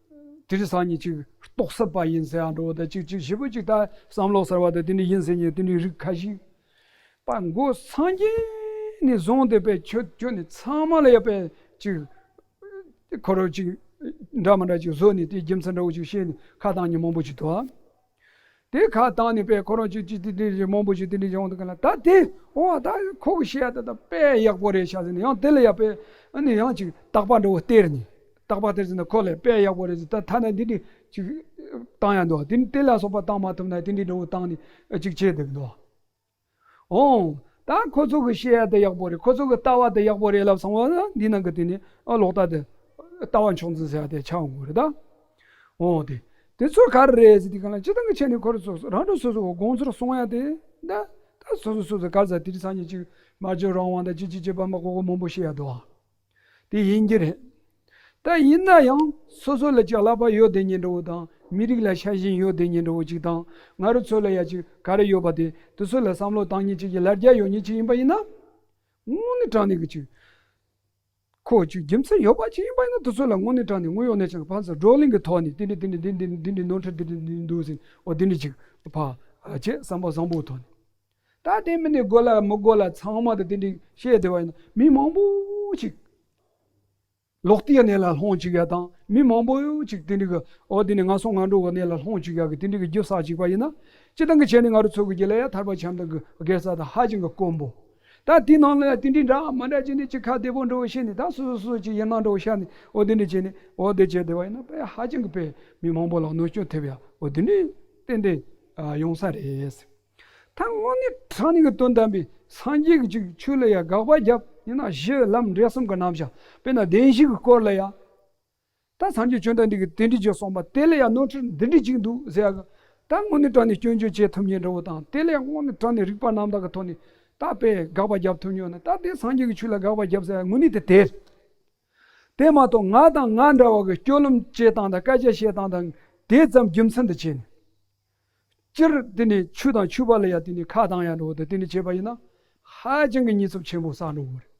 དེ་རིང་སང་ཉིན་ཅིག་རྟོག་སྲིད་པ་ཡིན་ཟེར་ཡ་འགྲོ་བ་དང་ཅིག་ཅིག་ཞེ་པོ་ཅིག་ད་བསམ་བློ་གསར་བ་དང་དེ་འདྲ་ཡིན་ཟེར་མཁན་དེ་འདྲའི་རིགས་ཁ་ཤས་པ་མགོ་སངས་རྒྱས་ནས་བཟུང་སྟེ་པའི་ཆོས་ཁྱོན་ནས་ཚང་མ་ལ་ཡ་པའི་ཅིག་ཁོ་རང་ཅིག་འདྲ་མི་འདྲ་ཅིག་བཟོས་ནས་དེའི་རྒྱུ་མཚན་འདྲ་བོ་ཅིག་བཤད་ནས་ཁ་བཏང་མཁན་མང་པོ་ཅིག་འདུག་ཨ། དེ་ཁ་བཏང་ནས་པས་ཁོ་རང་ཅིག་ཅིག་དེ་དེ་རེད་མང་པོ་ཞིག་དེ་འདྲ་ཡོང་འདུག་ག་ལ། ད་དེ་འོ་ད་ཁོ་གི་བཤད་ཡ་ད་ད་དཔེ་ཡག་པོ་རེད་ཤག་ཟེར་ནས་ཡང་དེ་ལ་ཡ་པས་ཨ་ནི་ཡང་ཅིག་དག་པ་འདྲ་བོ་སྟེར་ནས་ རྟག་པ་དེར་ཟིན་ན་ཁོ་ལས་དཔེ་ཡག་པོ་རེད་ཟེར། ད་ཐ་ན་འདི་འདྲ་ཅིག་བཏང་ཡ་འདུག་དེ་དེ་ལ་སོགས་པ་བཏང་མ་ཐུབ་ན་དེ་འདྲ་འདྲ་བོ་བཏང་ནས་ཅིག་བྱས་བསྡད་འདུག་འོང་། ད་ཁོ་ཚོ་གི་བཤད་ཡ་དེ་ཡག་པོ་རེད། ཁོ་ཚོ་གི་ལྟ་བ་དེ་ཡག་པོ་རེད་ལབ་སོང་བ་ན། འདི་ནང་གི་དེ་ནི་ཨ་ལོག་ལྟ་དེ་ལྟ་བ་མཆོག་འཛིན་ཟེར་ཡ་དེ་ཆགས་འོང་གི་རེད་ད། འོང་དེ། དེ་ཚོ་ག་རེ་རེད་ཟེར་དུས་གང་ལ་སྤྱི་བཏང་གི་ཆ་ནས་ཁོ་རང་ཚོ་རང་གྲོགས་སོ་སོ་གི་དགོངས་ཚུལ་གསུང་ཡ་དེ། ད་ད་སོ་སོ་སོ་སོ་ག་རེ་ཟེར། དེ་རིང་སང་ཉིན་ཅིག་སྨྲ་བརྗོད་རང་དབང་དང་ཅི་ཅི་ཅི་པ་མ་གོ་གོ་མང་པོ་བཤད་ཡ་འདུག་ཨ། དེ་ཡིན་གྱི་རེད། ད་ཡིན་ན་ཡང་སོ་སོ་ལ་ཅིག་ཀླད་པ་ཡོད་བསྡད་མཁན་འདྲ་བོ་དང་། མི་རིགས་ལ་ཤ་ཞེན་ཡོད་བསྡད་མཁན་འདྲ་བོ་ཅིག་དང་། ང་རང་ཚོ་ལ་ཡ་ཅིག་ག་རེ་ཡོད་པ་དེ། དེ་ཚོ་ལ་བསམ་བློ་བཏང་མཁན་ཅིག་གི་ལ་རྒྱ་ཡོད་མཁན་ཅིག་ཡིན་པ་ཡིན་ན། དངོས་གནས་དྲང་གནས་ཀྱི་ཅིག་ཁོ་ཅིག་རྒྱུ་མཚན་ཡོད་པ་ཅིག་ཡིན་པ་ཡིན་ན། དེ་ཚོ་ལ་དངོས་གནས་དྲང་གནས་དངོས་ཡོད་གནས་ཚུལ་གྱི་ཕན་ཚུན་བགྲོ་གླེང་གི་ཐོག་ནས་དེ་འདྲ་དེ་འདྲ་དེ་འདྲ་དེ་འདྲ་ནོར་འཁྲུལ་དེ་འདྲ་འདུག་ཟེར། འོ་དེ་འདྲ་ཅིག་ཕ་ཆེ་བསམ་པ་བཟང་པོའི་ཐོག་ནས། ད་དེ་མིན་ནས་དགོས་ལ་མི་དགོས་ལ་ཚང་མ་དེ་དེ་འདྲ་བཤད་བསྡད་པ་ཡིན་ན། མི་མང་པོ་ཅིག་ལོག་ལྟའི་གནས་ལ་ལྷུང་བཅུག་ཡ་དང་། མི་མང་པོ་ཅིག་དེ་འདྲ་གི་འོ་དེ་ནས་ང་སོང་ང་འགྲོ་གི་གནས་ལ་ལྷུང་བཅུག་ཡ་གི་དེ་འདྲ་གི་རྒྱུ་བསགས་བཅུག་པ་ཡིན་ན། སྤྱི་བཏང་གི་ཆ་ནས་ང་རང་ཚོ་གི་རྒྱུད་ལ་ཡ་ཐར་པ་ཆ་འདི་གི་དགེ་རྩ་དང་ཧ་ཅང་གི་དཀོན་པོ། ད་དེའི་ནང་ལ་ཡ་དེ་འདྲ་འདྲ་མ་འདྲ་བྱས་ནས་ཅིག་ཁ་བདེ་པོ་འདྲ་བོ་བཤད་ནས། ད་སོ་སོ་སོ་སོ་ཅིག་ཡིན་ན་འདྲ་བོ་བཤད་ནས། འོ་དེ་འདྲ་བྱས་ནས་འོ་དེ་བྱས་བསྡད་པ་ཡིན་ན། དཔེ་ཧ་ཅང་གི་དཔེ་མི་མང་པོ་ལ་གནོད་སྐྱོན་ཐེབས་ཡ་འོ་དེ་འདྲ་ཏན་ཏན་ཡོང་ས་རེད། ད་དངོས་གནས་དྲང་གནས་ཀྱི་དོན་དམ་པའི་སངས་རྒྱས་ཀྱི་ཅིག་ཆོས་ལ་ཡ་དགག་པ་བརྒྱབ་ཡིན་ན། གཞི་ལམ་འབྲས་གསུམ་གྱི་རྣམ་གཞག་དཔེར་ན་བདེན་བཞི་གི་སྐོར་ལ་ཡ། ད་སངས་རྒྱས་བཅོམ་ལྡན་འདས་ཀྱིས་དེ་འདྲ་ཅིག་གསུངས་པ་དེ་ལ་ཡ་ནོར་འཁྲུལ་འདི་འདྲ་ཅིག་འདུག་ཟེར་ཡ་གི། ད་དངོས་གནས་དྲང་གནས་སྐྱོན་བརྗོད་བྱེད་ཐུབ་མཁན་འདྲ་བོ་དང་། དེ་ལ་ཡ་དངོས་གནས་དྲང་གནས་རིགས་པ་རྣམ་དག་གི་ཐོག་ནས་ད་དཔེ་དགག་པ་བརྒྱབ་ཐུབ་མཁན་ཡོད་ན། ད་དེ་སངས་རྒྱས་ཀྱི་ཆོས་ལ་དགག་པ་བརྒྱབ་ཟེར་ཡ་དངོས་གནས་དེ་དེ་རེད། དེ་མ་གཏོགས་ང་དང་ང་འདྲ་བ་གི་སྐྱོ་ལམ་བྱེད་སྟངས་དང་སྐད་ཆ་བཤད་སྟངས་དང་དེ་ཙམ་རྒྱུ་མཚན་དུ་བྱས་ནས། སྤྱིར་དེ་ནས་ཆོས་དང་ཆོས་པ་ལ་ཡ་དེ་ནས་ཁ་བཏང་ཡ་འགྲོ་བ་དང་དེ་འདྲ་བྱས་པ་ཡིན་ན། ཧ་ཅང་གི་ཉེས་ཚབས་ཆེན་པོ་བསགས་འགྲོ་གི་རེད།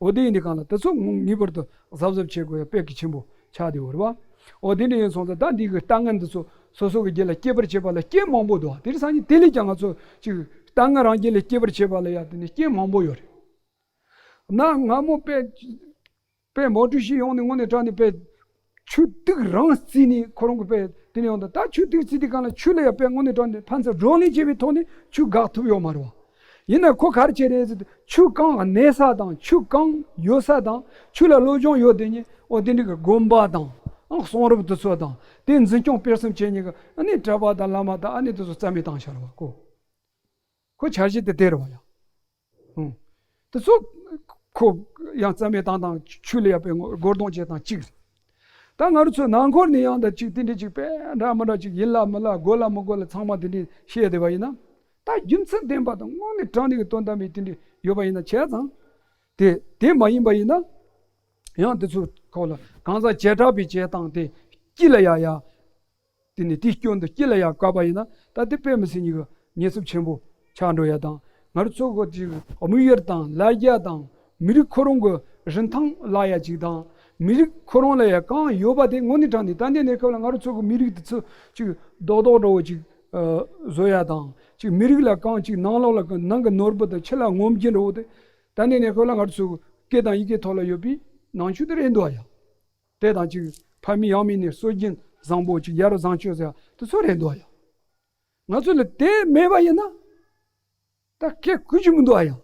འོ་དེ་ཡིན་དུས་གང་ལ་དེ་ཚོ་ངེས་པར་དུ་གཟབ་གཟབ་བྱེད་དགོས་ཡ་དཔེ་གལ་ཆེན་པོ་ཆགས་བསྡད་ཡོད་རེད་པ། འོ་དེ་འདྲ་ཡིན་སོང་ཙང་ད་འདི་གི་ལྟ་ངན་འདི་ཚོ་སོ་སོ་གི་རྒྱུད་ལ་སྐྱེ་བར་བྱེད་པ་ལ་རྐྱེན་མང་པོ་འདུག་དེ་རིང་སང་ཉིན་དེ་ལས་ཀྱང་ང་ཚོ་ཅིག་ལྟ་ངན་རང་རྒྱུད་ལ་སྐྱེ་བར་བྱེད་པ་ལ་ཡ་དེ་ནས་རྐྱེན་མང་པོ་ཡོད་རེད། ན་སྔ་མོ་དཔེ་དཔེ་མོ་ཊ་ཞིག་ཡོང་ནས་དངོས་གནས་དྲང་གནས་དཔེ་ཆུ་ཐིགས་རང་བརྩིས་ནས་ཁོ་རང་གི་དཔེ་དེ་ནས་ཡོང་དང་། ད་ཆུ་ཐིགས་བརྩིས་དུས་གང་ལ་ཆུ་ལ་ཡང་དཔེ་དངོས་གནས་དྲང་གནས་ཕན་ཚུན་བགྲོ་གླེང་བྱས་པའི་ཐོག་ནས་ཆུ་འགག་ཐུབ་ཡོད་མ་རེད་བ། ཡིན་ན་ཁོ་ག་རེ་བྱས་རེད་ཟེར་དུས། ཆུ་གང་གནས་ས་དང་ཆུ་གང་ཡོད་ས་དང་ཆུ་ལ་བློ་སྦྱོང་ཡོད་དེ་ཉིད་འོ་དེ་འདྲ་གི་དགོན་པ་དང་ཨང་གསུང་རབ་དེ་ཚོ་དང་། དེ་འཛིན་སྐྱོང་སྤེལ་གསུམ་བྱེད་མཁན་གྱི་ཨ་ནི་གྲྭ་པ་དང་བླ་མ་དང་ཨ་ནི་དེ་ཚོ་རྩ་མེད་བཏང་ཤར་བ་ཀོ། ཁོ་འཆར་གཞི་དེ་དེ་རེད་བ་ཡ། ཨང་། དེ་ཚོ་ཁོ་ཡང་རྩ་མེད་བཏང་དང་ཆོས་ལ་ཡ་དཔེ་སྒོར་གདོང་བྱེད་དང་གཅིག་རེད། ད་ང་རང་ཚོའི་ནང་ཁུལ་ནས་ཡང་ད་ཅིག་དེ་འདྲ་ཅིག་དཔེ་འདྲ་མི་འདྲ་ཅིག་ཡིན་ལ་མིན་ལ་དགོས་ལ་མི་དགོས་ལ་ཚང་མ་དེ་འདྲ་བཤད་བསྡད་པ་ཡིན་ན། ད་རྒྱུ་མཚན་ལྡན་པ་དང་དངོས་གནས་དྲང་གནས་ཀྱི་དོན་དམ་པའི་དེ་འདྲ་ཡོད་པ་ཡིན་ན་བྱས་ཙང་། དེ་དེ་མ་ཡིན་པ་ཡིན་ན། ཡང་དེ་ཚོ་ཁོ་ལ་གང་ཟག་བྱེ་བྲག་པའི་བྱེད་སྟངས་དེ་སྐྱིད་ལ་ཡ་ཡ། དེ་ནས་དེའི་སྐྱོན་དུ་སྐྱིད་ལ་ཡང་བཀག་པ་ཡིན་ན། ད་དེ་དཔེ་མི་སྲིད་ཉིད་ཀྱི་ཉེས་ཚབས་ཆེན་པོ་ཆགས་འགྲོ་ཡ་དང་། ང་རང་ཚོ་གི་ཅིག་དམིགས་ཡུལ་དང་ལ་རྒྱ་དང་མི་རིགས་ཁོ་རང་གི་རིན་ཐང་ལ་ཡ་ཅིག་དང་། མི་རིགས་ཁོ་རང་ལ་ཡ་གང་ཡོད་པ་དེ་དངོས་གནས་དྲང་གནས་ད་ལྟའི་གནས་སྐབས་ལ་ང་རང་ཚོ་གི་མི་རིགས་དེ་ཚོ་ཅིག་རྡོག་རྡོག་འདྲ་བོ་ཅིག་བཟོ་ཡ་དང་། ཅིག་མི་རིགས་ལ་གང་ཅིག་ནང་ལོགས་ལ་གི་ནང་གི་ནོར་བུ་དང་ཕྱི་ལ་ངོམ་རྒྱུ་འདྲ་བོ་དེ། ད་ལྟའི་གནས་སྐབས་ལ་ང་རང་ཚོ་གི་སྐད་དང་ཡི་གེ་ཐོག་ལ་ཡོད་པའི་ནང་ཆོས་དེ་རེད་འདུག་ཡ། དེ་དང་གཅིག་ཕ་མེས་ཡང་མེས་ནས་སྲོལ་རྒྱུན་བཟང་པོ་ཅིག་ཡ་རབས་བཟང་སྤྱོད་ཟེར་དེ་ཚོ་རེད་འདུག་ཡ། ང་ཚོ་ལ་དེ་མེད་པ་ཡིན་ན། ད་སྐད་གོ་རྒྱུ་མི་འདུག་ཡ།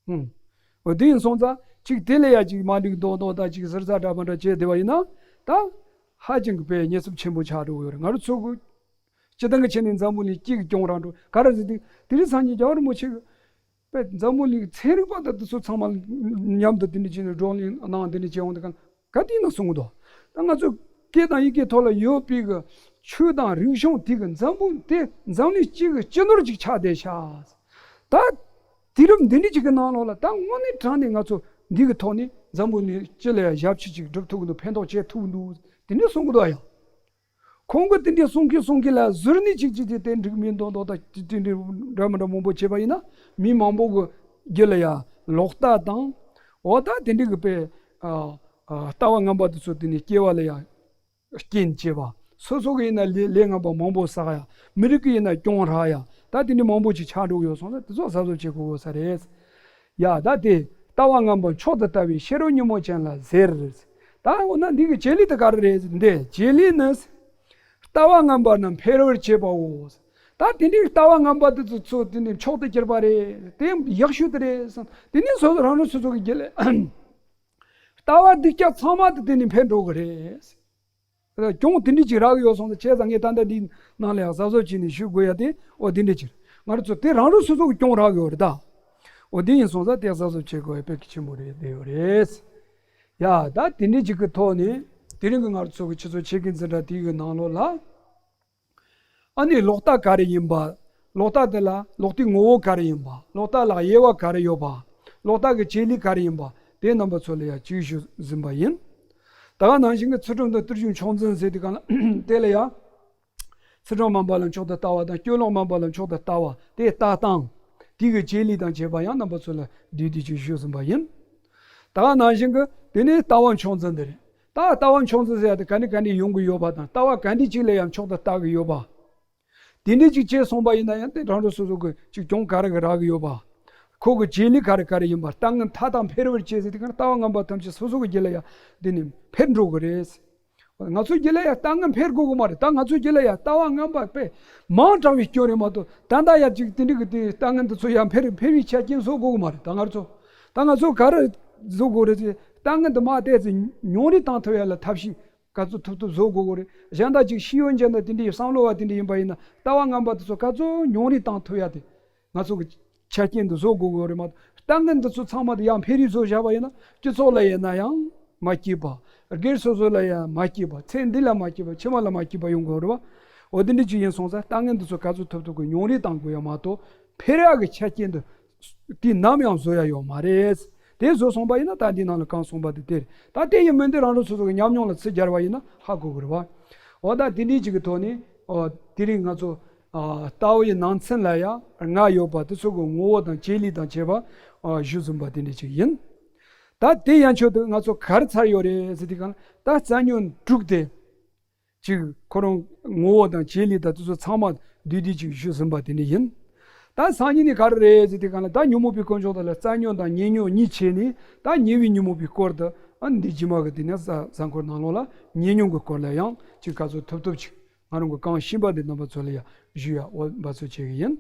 ཧུམ། འོ་དེ་ཡིན་སོང་ཙང་ཅིག་དེ་ལས་ཡ་ཅིག་མ་འགྲིག་མདོག་མདོག་དང་ཅིག་ཟུར་ཟ་འདྲ་མ་འདྲ་བྱས་བསྡད་པ་ཡིན་ན། ད་ཧ་ཅང་གི་དཔེ་ཉེས་ཚབས་ཆེན་པོ་ཆགས་འགྲོ་གི་ཡོད་རེད། ང་རང་ཚོ་གི་སྤྱི་བཏང་གི་ཆ་ནས་འཛམ་བུ་གླིང་སྤྱི་གི་སྐྱོང་རང་འགྲོ་ག་རེ་ཟེར་དུས། དེ་རིང་སང་ཉིན་རྒྱལ་བ་རིན་པོ་ཆེ་གི་དཔེ་འཛམ་བུ་གླིང་ཚན་རིག་པ་དང་དེ་ཚོ་ཚང་མ་མཉམ་དུ་དེ་འདྲ་བྱས་ནས་བགྲོ་གླེང་གནང་། དེ་འདྲ་བྱས་འོང་དུས་གང་ག་དུས་ན་གསུང་གི་འདུག་ད་ང་ཚོ་སྐད་དང་ཡི་གེ་ཐོག་ལ་ཡོད་པའི་གི་ཆོས་དང་རིག་གཞུང་དེ་གི་འཛམ་བུ་དེ་འཛམ་གླིང་སྤྱི་གི་སྤྱི་ནོར་ཅིག་ཆགས་བསྡད་ཤག་ད་དུས་རབས་འདི་འདྲ་ཅིག་གི་ནང་ལོགས་ལ་ད་དངོས་གནས་དྲང་གནས་ང་ཚོ་འདི་གི་ཐོག་ནས་འཛམ་བུ་གླིང་སྤྱི་ལ་ཡང་ཞབས་ཕྱི་ཅིག་སྒྲུབ་ཐུབ་ཀྱི་འདུག་ཕན་ཐོགས་བྱེད་ཐུབ་ཀྱི་འདུག་དེ་འདྲ་གསུང་གི་འདུག་ཡ། ཁོང་གིས་དེ་འདྲའི་གསུང་གིན་གསུང་གིན་ལ་ཟུར་ནས་ཅིག་ཅིག་དེ་དེ་འགྲིག་མིན་མདོག་མདོག་དང་དེ་འདྲའི་འདྲ་མི་འདྲ་མང་པོ་བྱས་པ་ཡིན་ན། མི་མང་པོ་གི་རྒྱུད་ལ་ཡ་ལོག་ལྟ་དང་། འོ་ད་དེ་འདྲའི་གི་དཔེ་ཨ་ཨ་ལྟ་བ་ངན་པ་དེ་ཚོ་དེ་ནས་སྐྱེ་བ་ལ་ཡ་རྐྱེན་བྱེད་པ། སོ་སོ་གི་ཡིན་ན་ལས་ལས་ངན་པ་མང་པོ་བསགས་ཡ། མི་རིགས་གི་ཡིན་ན་གྱོང་རག་ཡ། ད་དེ་འདྲའི་མང་པོ་ཅིག་ཆགས་འགྲོ་གི་ཡོད་སོང་ན་དེ་ཚོ་གཟབ་གཟབ་བྱེད་དགོས་ས་རེད། ཡ་ད་དེ། ལྟ་བ་ངན་པ་མཆོག་ཏུ་ལྟ་བའི་ཤེས་རབ་ཉོན་མོངས་ཅན་ལ་ཟེར། ད་འོ་ན་འདི་གི་བྱེད་ལས་དེ་ག་རེ་རེད་ཟེར་འདི་བྱེད་ལས་ནི། ལྟ་བ་ངན་པ་རྣམས་འཕེལ་བར་བྱེད་པའོ། ད་དེ་འདྲའི་ལྟ་བ་ངན་པ་དེ་ཚོ་ཚོ་དེ་ནི་མཆོག་ཏུ་གྱུར་པ་རེད། དེ་ཡག་ཤོས་དེ་རེད་ཟེར། དེ་ནི་སོ་སོ་རང་རང་སོ་སོ་གི་རྒྱུད་ལ། ལྟ་བ་སྡུག་ཅག་ཚང་མ་དེ་དེ་ནས་འཕེལ་འགྲོ་གི་རེད། གྱོང་དེ་འདྲ་ཅིག་རག་གི་ཡོད་སོང་ཙང་བྱས་ཙང་ངས་ད་ལྟ་འདི་ནང་ལ་ཡང་གཟབ་གཟབ་བྱས་ནས་ཞུ་དགོས་ཡ་དེ་འོ་དེ་འདྲ་ཅིག་ང་རང་ཚོ་དེ་རང་རང་སོ་སོ་གི་གྱོང་རག་གི་ཡོད་རེད་ད། འོ་དེ་ཡིན་སོང་ཙང་དེ་གཟབ་གཟབ་བྱེད་དགོས་ཡ་དཔེ་གལ་ཆེན་པོ་རེད་བསྡད་ཡོད་རེད། ཡ་ད་དེ་འདྲ་ཅིག་གི་ཐོག་ནས་དེ་རིང་གི་ང་རང་ཚོ་གི་ཆུ་ཚོད་ཕྱེད་ཀའི་འཛིན་གྲྭ་དེའི་གི་ནང་ལོགས་ལ། ཨ་ནི་ལོག་ལྟ་ག་རེ་ཡིན་པ། ལོག་ལྟ་དེ་ལ་ལོག་ལྟའི་ངོ་བོ་ག་རེ་ཡིན་པ། ལོག་ལྟ་ལ་དབྱེ་བ་ག་རེ་ཡོད་པ། ལོག་ལྟ་གི་བྱེད་ལས་ག་རེ་ཡིན་པ། དེ་རྣམ་པ་ཚོ་ལ་ཡང་ཅིག་ཞུ་ཟིན་པ་ཡིན། ད་ག་ནང་བཞིན་གྱི་ཚུལ་ཁྲིམས་དང་བརྟུལ་ཞུགས་མཆོག་འཛིན་ཟེར་དུས་གང་ལ་དེ་ལ་ཡང་། ཚུལ་ཁྲིམས་སྨན་པ་ལ་མཆོག་ཏུ་ལྟ་བ་དང་སྤྱོད་ལམ་སྨན་པ་ལ་མཆོག་ཏུ་ལྟ་བ་དེ་ལྟ་སྟངས། དེ་གི་བྱེད་ལས་དང་བཅས་པ་ཡང་རྣམ་པ་ཚོ་ལ་བསྡུས་ཏེ་ཅིག་ཞུ་ཟིན་པ་ཡིན། ད་ག་ནང་བཞིན་གྱི་དེ་ནས་ལྟ་བ་མཆོག་འཛིན་དེ་རེད། ད་ལྟ་བ་མཆོག་འཛིན་ཟེར་ཡ་དེ་ག་ནས་ག་ནས་ཡོང་གི་ཡོད་པ་དང་ལྟ་བ་ག་འདྲ་ཅིག་ལ་ཡང་མཆོག་ཏུ་ལྟ་གི་ཡོད་པ། དེ་འདྲ་ཅིག་བྱས་སོང་པ་ཡིན་ན་ཡང་དེ་རང་རང་སོ་སོ་གི་ཅིག་གྱོང་ག་རེ་ག་རག་གི་ཡོད་པ། ཁོ་གི་བྱེད་ལས་ག་རེ་ག་རེ་ཡིན་པ་ལྟ་ངན་མཐའ་དག་འཕེལ་བར་བྱེད་ཟེར་དེ་ག་ལྟ་བ་ངན་པ་ཐམས་ཅད་སོ་སོ་གི་རྒྱུད་ལ་ཡང་དེ་ནས་འཕེལ་འགྲོ་གི་རེད། ང་ཚོའི་རྒྱུད་ལ་ཡང་ལྟ་ངན་འཕེལ་དགོས་གི་མ་རེད། ད་ང་ཚོའི་རྒྱུད་ལ་ཡང་ལྟ་བ་ངན་པ་དཔེ་མང་དྲགས་པའི་སྐྱོན་རེད་མ་གཏོགས་ད་ལྟ་ཡང་ཅིག་དེ་འདྲ་གི་དེ་ལྟ་ངན་དེ་ཚོ་ཡང་འཕེལ་འཕེལ་བའི་ཆ་རྐྱེན་བཟོ་དགོས་གི་མ་རེད། ད་ང་ཚོ་ད་ང་ཚོ་ག་རེ་བཟོ་དགོས་རེད་ཟེར་ལྟ་ངན་དེ་མར་བལྟས་ཚེ་ཉུང་རུ་བཏང་ཐུབ་ཡ་ལ་ཐབས་ཤེས། ག་ཚོད་ཐུབ་ཐུབ་བཟོ་དགོས་གོ་རེད། གཞན་དག་ཅིག་ཤེས་ཡོན་ཅན་དང་དེ་འདྲའི་བསམ་བློ་བ་དེ་འདྲ་ཡིན་པ་ཡིན་ན་ལྟ་བ་ངན་པ་དེ་ཚོ་ག་ཚོད་ཉུང་རུ་བཏང་ཐུབ་ཡ་དེ་ང་ཚོ་གི་ཆ་རྐྱེན་དུ་བཟོ་དགོས་གོ་རེད་མ་གཏོགས་ལྟ་ངན་དེ་ཚོ་ཚང་མ་དེ་ཡང་འཕེལ་རིམ་བཟོ་བཞག་པ་ཡིན་ན་སྤྱི་ཚོགས་ལ་ཡིན་ན་ཡང་མ་སྐྱིད་པ། སྒེར་སོ་སོ་ལ་ཡང་མ་སྐྱིད་པ། ཚེ་འདི་ལ་མ་སྐྱིད་པ་ཕྱི་མ་ལ་མ་སྐྱིད་པ་ཡོང་གི་ཡོད་རེད་བ། འོ་དེ་འདྲ་ཅིག་ཡིན་སོང་ཙང་ལྟ་ངན་དེ་ཚོ་ག་ཚོད་ཐུབ་ཐུབ་གི་ཉུང་རུ་བཏང་དགོས་ཡ་མ་གཏོགས་འཕེལ་ཡ་གི་ཆ་རྐྱེན་དུ་དེ་ནམ་ཡང་བཟོ་ཡ་ཡོད་མ་རེད། དེ་བཟོ་སོང་པ་ཡིན་ན་ད་འདི་ནང་ལ་གང་གསུངས་པ་དེ་དེ་རེད། ད་དེ་ཡིན་མིན་དེ་རང་རང་སོ་སོ་གི་ཉམས་མྱོང་ལ་ཚུར་སྦྱར་བ་ཡིན་ན་ཧ་གོ་གི་རེད་བ། འོ་ད་དེ་འདྲའི་ཅིག་གི་ཐོག་ནས་འོ་དེ་རིང་ང་ཚོ་ཨ་ལྟ་བའི་ནང་ཚན་ལ་ཡ་ལྔ་ཡོད་པ་དེ་ཚོ་གི་ངོ་བོ་དང་བྱེད་ལས་དང་བཅས་པ་ཨ་ཞུ་ཟིན་པ་དེ་འདྲ་ཅིག་ཡིན། ད་དེ་ཡན་ཆོད་དུ་ང་ཚོ་ག་རེ་ཚར་ཡོད་རེད་ཟེར་དུས་གང་ལ་ད་རྩ་ཉོན་དྲུག་དེ། གཅིག་ཁོ་རང་ངོ་བོ་དང་བྱེད་ལས་དང་དེ་ཚོ་ཚང་མ་བསྡུས་བསྡུས་ཅིག་ཞུས་ཟིན་པ་དེ་འདྲ་ཡིན། ད་སང་ཉིན་ནི་ག་རེ་རེད་ཟེར་དུས་གང་ལ་ད་ཉོན་མོངས་པའི་དཀོན་མཆོག་དག་ལ་རྩ་ཉོན་དང་ཉེ་ཉོན་གཉིས་ཕྱེ་ནས་ད་ཉེ་བའི་ཉོན་མོངས་པའི་སྐོར་དུ་ཨ་འདི་རྗེས་མ་གི་དེ་ནས་གཟའ་གཟའ་འཁོར་ནང་ལོགས་ལ་ཉེ་ཉོན་གྱི་སྐོར་ལ་ཡང་ཅིག་ག་ཚོད་ཐུབ་ཐུབ་ཅིག་ང་རང་གི་གང་ཤེས་པ་འདི་རྣམ་པ་ཚོ་ལ་ཡང་ཞུ་ཡ་འོས་འབད་རྩོལ་བྱེད་གི་ཡིན།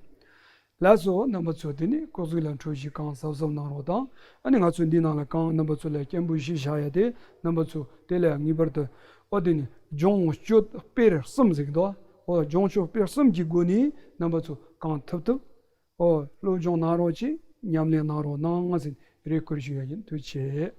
ལགས་སོ། རྣམ་པ་ཚོ་དེ་ནི་སྐུ་གཟུགས་ལ་འཕྲོད་བཞེས་གང་གཟབ་གཟབ་གནང་རོགས་དང་། ཨ་ནི་ང་ཚོས་འདི་ནང་ལ་གང་རྣམ་པ་ཚོ་ལ་སྐྱེན་པོ་བཞི་བཞག་ཡ་དེ་རྣམ་པ་ཚོ་དེ་ལ་ངེས་པར་དུ་ཨོ་དེ་ནི་སྦྱོང་སྤྱོད་སྤེལ་གསུམ་ཟེར་གི་འདུག་ཨོ་སྦྱོང་སྤྱོད་སྤེལ་གསུམ་གྱི་སྒོ་ནས་རྣམ་པ་ཚོ་གང་ཐུབ་ཐུབ་ཨོ་སློབ་སྦྱོང་གནང་རོགས་གྱིས། ཉམས་ལེན་གནང་རོགས་གནང་ཟེར་རེ་སྐུལ་ཞུ་ཡ་ཡིན། ཐུགས་རྗེ་ཆེ།